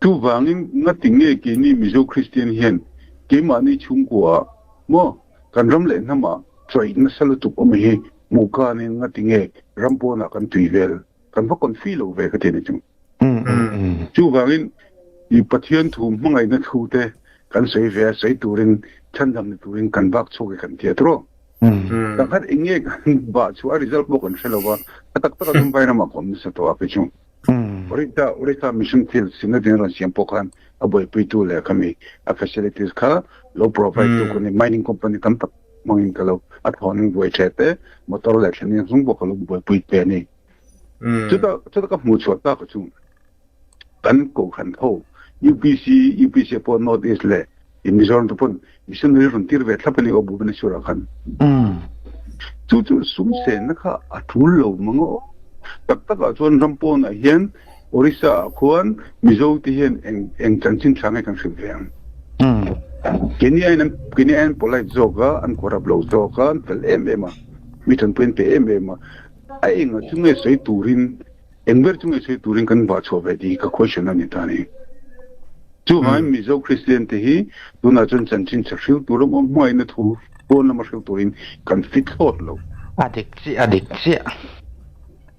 Chuvangin ngati nge keini Mizo Kristian hian keimahni chhungkua maw kan ram leh hnamah chawih nasa lutuk awm hi hmuh kanin ngati nge ram pawnah kan tui vel kan va confi lo ve ka ti a ni chu. Chuvangin i Pathian thu hmangaihna thu te kan sawi ve a, sawi turin chhandam ni turin kan vak chhuak e kan ti a tawh. Pakhat eng nge kan bah chu a result pawh kan hre lo va, a tak taka chuan vai ramah ka awm nasa tawh a kei chu. Orissa Orissa Mission Field Synod in rawn siam pawh khan a buaipuitu leh khami a facilities kha lo provide tu ka ni. Mining company tam tak hmangin ka lo a thawn in buai tha te, motor leh thlen in zung pawh ka lo buaipui pe a ni. Chuta chuta ka hmuh chhuah tak chu kan kohhran ho UPC UPC pawh North East leh Mizoram te pawn missionary rawn tir ve thlap a ni aw Bhubaneswar ah khan. Chu chu sum senna kha a tul lo mang aw. Tak tak ah chuan ram pawnah hian Orissa ah khuan Mizo te hian eng eng chanchin tha nge kan hrilh ve ang. Keini aiin an keini aiin an polite zawk a, an corrupt lo zawk a, an fel em em a, mi tanpui an pe em em a. A enga chu nge sawi turin Eng ber chu ngaihsawi turin kan vah chhuah ve tih hi ka question a ni ta a ni. Chuvangin Mizo Kristian te hi tunah chuan chanchin chhe hril tur emaw hmangaihna thu pawn lama hril turin kan fit hlawt lo. A dik chiah, a dik chiah.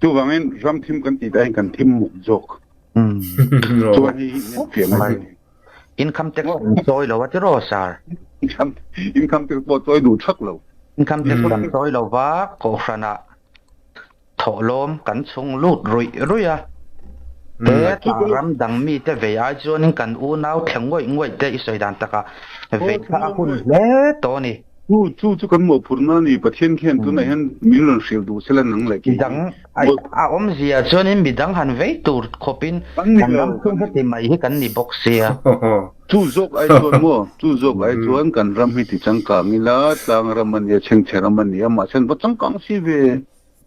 Chuvangin ram thim kan tih daihin kan thim muk zawk. Chuan hei hi in enfiah ngai chu a ni. Income tax kan chawi lo a tiraw sir? Income tax pawh chawi duh thak lo. Income tax kan chawi lo va, Kohhranah Thawhlawm kan chhung lut ruih ruih a, he ta ram dang mite vei ai chuanin kan unau thle ngawih ngawih te i sawi dan takah vei kha a hun hle tawh a ni. Chu chu chu kan mawhphurhna a ni, Pathian khian tunah hian min rawn hrilh duh sela nang leh kei hi. Midang a awmzia chuanin midang han vei tur khawpin kan ram chhung heti mai hi kan ni bawk sia. Chu zawk ai chuan maw, chu zawk ai chuan kan ram hi ti changkang ila, tlang ram a nia, chhengchhe ram a nia, mahse an va changkang si ve.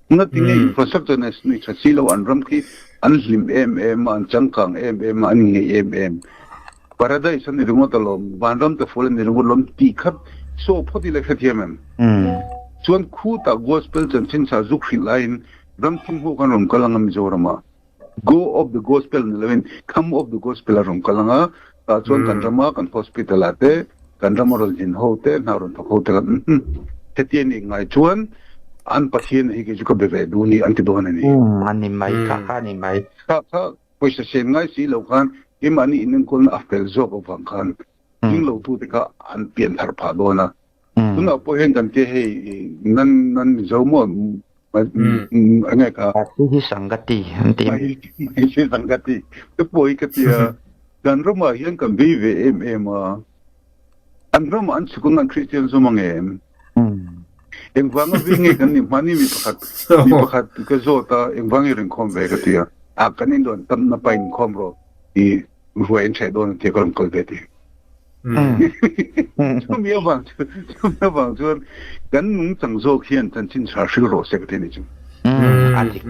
Ngatinge infrastructure nei nei tha si lo an ram khi an hlim em em a, an changkang em em a, an inngei em em. Paradise a ni ringawt alawm, vanram te fual a ni ringawt alawm tih khat saw phawt ila hrethiam em? Chuan khutah gospel chanchin sa zuk hrilh laiin ram thim ho khan rawn kal ang a Mizoramah. Go of the gospel ni loin come of the gospel a rawn kal ang a, tah chuan kan rama kan hospital ah te, kan rama rawn zin ho te, hna rawn thawk ho te khan umm heti a nih ngai chuan an Pathian hi kei chu ka be ve duh ni an ti dawn a ni. Umm a ni mai, kha kha a ni mai. Kha kha pawisa sen ngai si lo khan keimahni inenkawlna a fel zawk avang khan ding lo tute kha an pian thar phah dawn a. Tunah pawh hian kan tia hei nan nan Mizo maw enge kha Hi Sangati an ti. Hi Sangati te pawh hi ka tia kan ramah hian kan vei ve em em a an ramah an chhuk ang an Christian zawm ang em engvanga vei nge kan nih hmani mi pakhat mi pakhat ka zawt a engvang i rinkhawm ve ka tia a kan inluan tamna pa inkhawm rawh i ruai an ṭheh dawn an tia ka rawn kal ve ti. Chumi avang chu chumi avang chuan kan nungchang zawk hian chanchin tha hril rawh se ka ti a ni chu. A dik.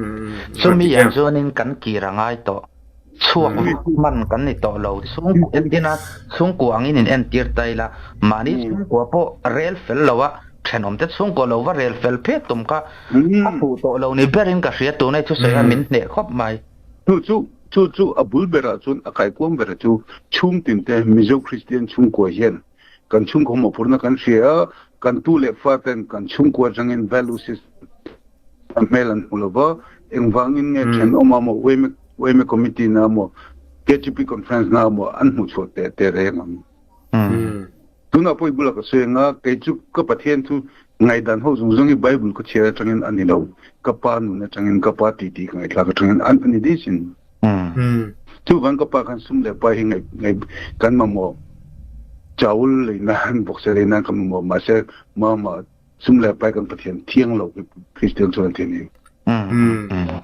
Chumi ah chuanin kan kir a ngai tawh. Chhuak vak hman kan ni tawh lo. Chhungkua entina chhungkua angin in entir ta ila mahni chhungkua pawh rel fel lo a thenawmte chhungkua lo va rel fel phek tum kha a fuh tawh lo ni berin ka hria tunai thusawi kha min hneh khawp mai. Chu chu chu chu a bul berah chuan a kaikuang berah chu chhungtin te Mizo Kristian chhungkua hian kan chhungkaw mawhphurhna kan hria a, Kan tu leh fa ten kan chhungkua atangin value system a hmel an hmu lova, engvangin nge thenawm a maw yma committee na maw KTP conference na maw an hmuh chhuah teh teh reng ang. Tunah pawh i bulah ka sawi anga kei chu ka Pathian chu ngaihdan ho zawng zawng hi Bible ka chhiar atangin a ni lo, ka pa nun atangin ka pa titi ka ngaihthlak atangin a ni dih sin. Chuvang ka pa khan sum leh pai hi ngaih kan mamawh chaul lei nan vawksa lei nan kan mamawh mahse mama sum leh pai kan Pathian thiang lo hi Kristian chuan an ti a ni.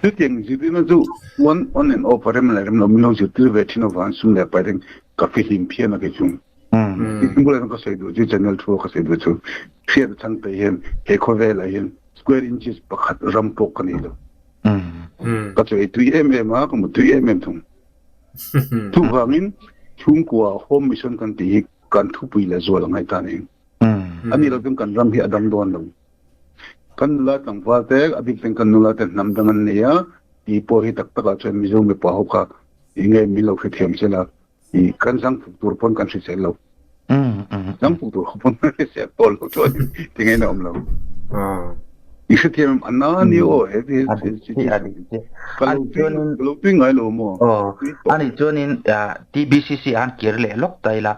Chutiang zirtirna chu on on and off a rem leh rem lo min lo zirtir ve thin avang sum leh pai te ka fihlim phian a kei chu. Bulah ka sawi duh chu channel thu ka sawi duh chu hriat a chang te hian he khawvelah hian square inches pakhat ram pawh ka nei lo. Ka chaw ei tui em em a, ka mu tui em em thung. Chuvangin chhungkua home mission kan tih hi kan thupui leh zual a ngaih ta ni. A nih loh chuan kan ram hi a dam dawn lo. Kan nula tlangval te, a bik ten kan nula te hnam dang an nei a, tih pawh hi tak takah chuan Mizo mipa ho kha enge min lo hrethiam sela I kan zang fuk tur pawn kan hrisel lo. Zang fuk tur pawn kan hrisel tawh lo chuan tinge na awm lo. I hrethiam em ana ni aw he he ka lo tui ka lo tui ngai lo maw. Ani chuanin TBCC an kir leh lawk ta ila.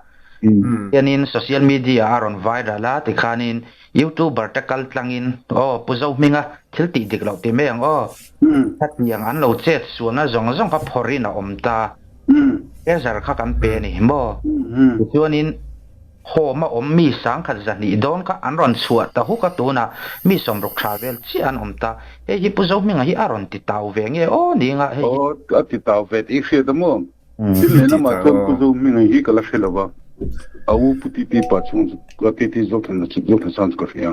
Hianin social media a rawn viral a tikhanin Youtuber te kal tlangin aw Pu Zohminga thil tih dik loh ti mai ang aw. Hetiang an lo chet sualna zawng zawng kha phawrhin a awm ta. Treasure kha kan pe a ni maw? Tichuanin home a awm mi sangkhat zahnih dawn kha an rawn chhuah ta huk a tunah mi sawmruk tha vel chiah an awm ta. Hei hi Pu Zohminga hi a rawn ti tau ve nge aw ni nga hei hi. Aw a ti tau ve tih i hriat a maw? Thil leh lamah chuan Pu Zohminga hi ka la hre lo va, a u Pu Titi pa chhung chu ka Titi Zothana chu Zothasang chu ka hria.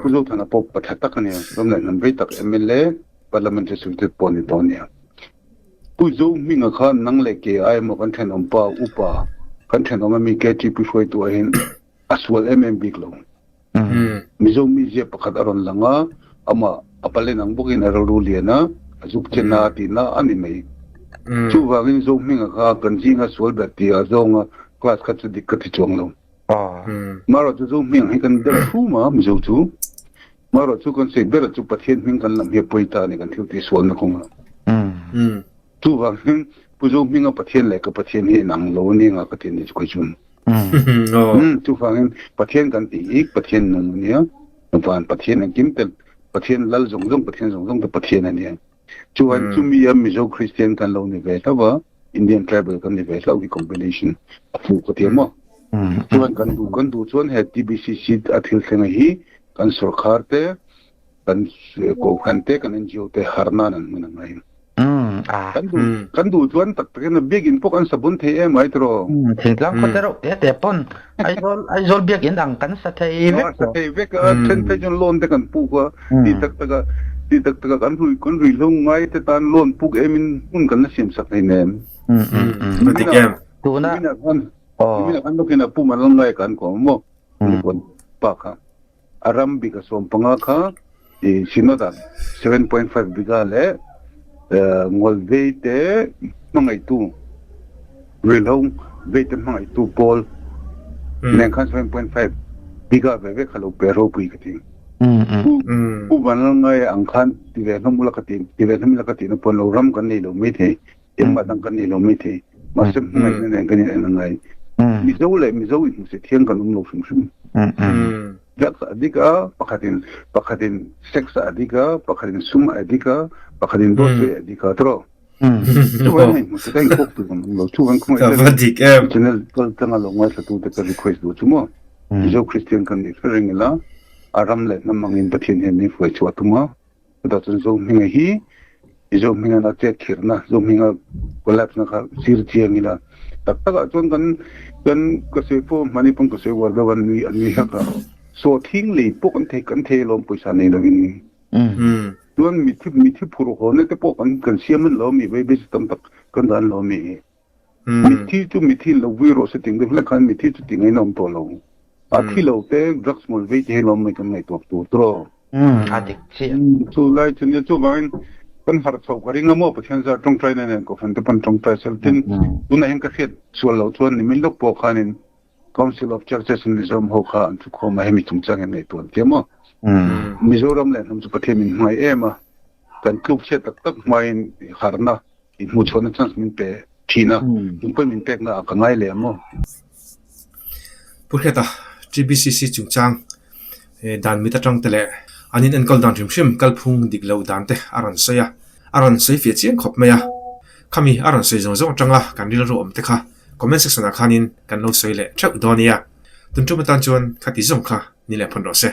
Pu Zothana pawh pa tha tak a nia, ram leh hnam vei tak mla Parliamentary Secretary pawh a ni tawh a nia. Pu Zohminga kha nang leh ke ai emaw kan thenawm pa upa kan thenawm ami KTP hruaitu ah hian a sual em em bik lo. Mizo mizia pakhat a rawn lang a, amah a palen ang bawkin a rilru lian a, a zuk chen a tihna a ni mai. Chuvangin Zohminga kha kan zinga sual ber tih a zawnga class kha chu dik ka ti chuang lo. Marawh chu Zohminga hi kan deuh thum a Mizo chu. Marawh chu kan sawi ber chu Pathian hming kan lam hi a pawi ta a ni kan thil tih sualna kawngah. Chuvangin Pu Zohminga Pathian leh ka Pathian hi inang lo a ni anga ka ti a ni chu kei chuan. Chuvangin Pathian kan tih hi Pathian nung a nia, van Pathian engkim te Pathian lal zawng zawng Pathian zawng zawng te Pathian a nia. Chuvangin chumi a Mizo Kristian kan lo ni ve hlauh a, Indian tribal kan ni ve hlauh hi combination a fuh ka ti a maw. Chuan kan duh kan duh chuan he TBCC a thil thlenga hi kan sorkar te kan kohhran te kan NGO te har nan an hman a ngai. Kan duh kan duh chuan tak takin a biakinn pawh kan sa bun thei em ai tiraw. Thingtlang khaw te reuh te te pawn Aizawl Aizawl biakinn ang kan sa thei vek Sa thei vek a then phei chuan loan te kan puk a ti tak taka ti tak taka kan rui kan rui hlo ngai te tan loan puk em in hmun kan la siam sak hleinem. Dik em. Tuna Niminah khan lawkin a pum an la ngai kan kawm maw. Pa kha. A ram bika 15 kha i Synod ah 7.5 bika leh ngawlvei te hmangaihtu ruihhlo vei te hmangaihtu pawl nen khan 7.5 bika ve ve kha lo pe ropui ka ti. Pu Vanlalngaia ang khan ti ve hlawm ula ka ti ti ve hlawm ila ka tihna pawn lo ram kan nei lo maithei. Engmah dang kan nei lo maithei. Mahse hmangaihna nen kan in en a ngai. Mizo leh Mizo inhmuhse thiang kan awm lo hrim hrim. Drugs a dik a, pakhatin pakhatin sex a dik a, pakhatin sum a dik a, pakhatin dawt sawi a dik a tiraw? Chuvang in hmuhse ka inkawk tur kan awm lo. Chuvang khawngaih channel kal tlanga lo ngaithla tute ka request duh chu maw. Mizo Christian kan nih hre reng ila, a ram leh hnam angin Pathian hian min hruai chhuah a tum a. Chutah chuan Zohminga hi Zohminga'n a chet khirhna, Zohminga collapse na kha sir chiang ila. Tak takah chuan kan kan ka sawi fo hmani pawn ka sawi uar deuh a nui a nui hlak a. Sawhthing lei pawh kan thei kan thei alawm pawisa nei lovin. Chuan mithi mithi phurh hawnna te pawh kan kan siam an lo mi vei basic tam tak kan dan lo mi. Mithi chu mithi lo vui rawh se ting deuh hlek khan mithi chu ti ngaihna awm tawh lo. A thi lo te drugs mawl vei te hi lawm mai kan ngaihtuah tur tawh. A dik chiah. Chu lai chu nia chuvangin kan harh chho ka ring a maw Pathian zar tawngtaina nen kohhran te pawn tawngtai sel tin tunah hian ka hriat sual loh chuan nimin lawk pawh khanin. Council of Churches in Mizoram ho kha an thukhawm a, hemi chungchang hian ngaihtuah an thiam a. Mizoram leh hnam chu Pathian min hmangaih em a, kan tluk chhiat tak tak hmain harhna inhmuhchhuahna chance min pe thin a, in pawi min pekna ah ka ngai leh maw? Pu Hreta, TBCC chungchang dan mit atang te leh an in enkawl dan hrim hrim kalphung dik loh dan te a rawn sawi a, a rawn sawi fiah chiang khawp mai a. Khami a rawn sawi zawng zawng atanga kan rilru awm te kha comment section ah khanin kan lo sawi leh theuh dawn nia. Tun tum atan chuan khati zawng kha ni leh phawt rawh se.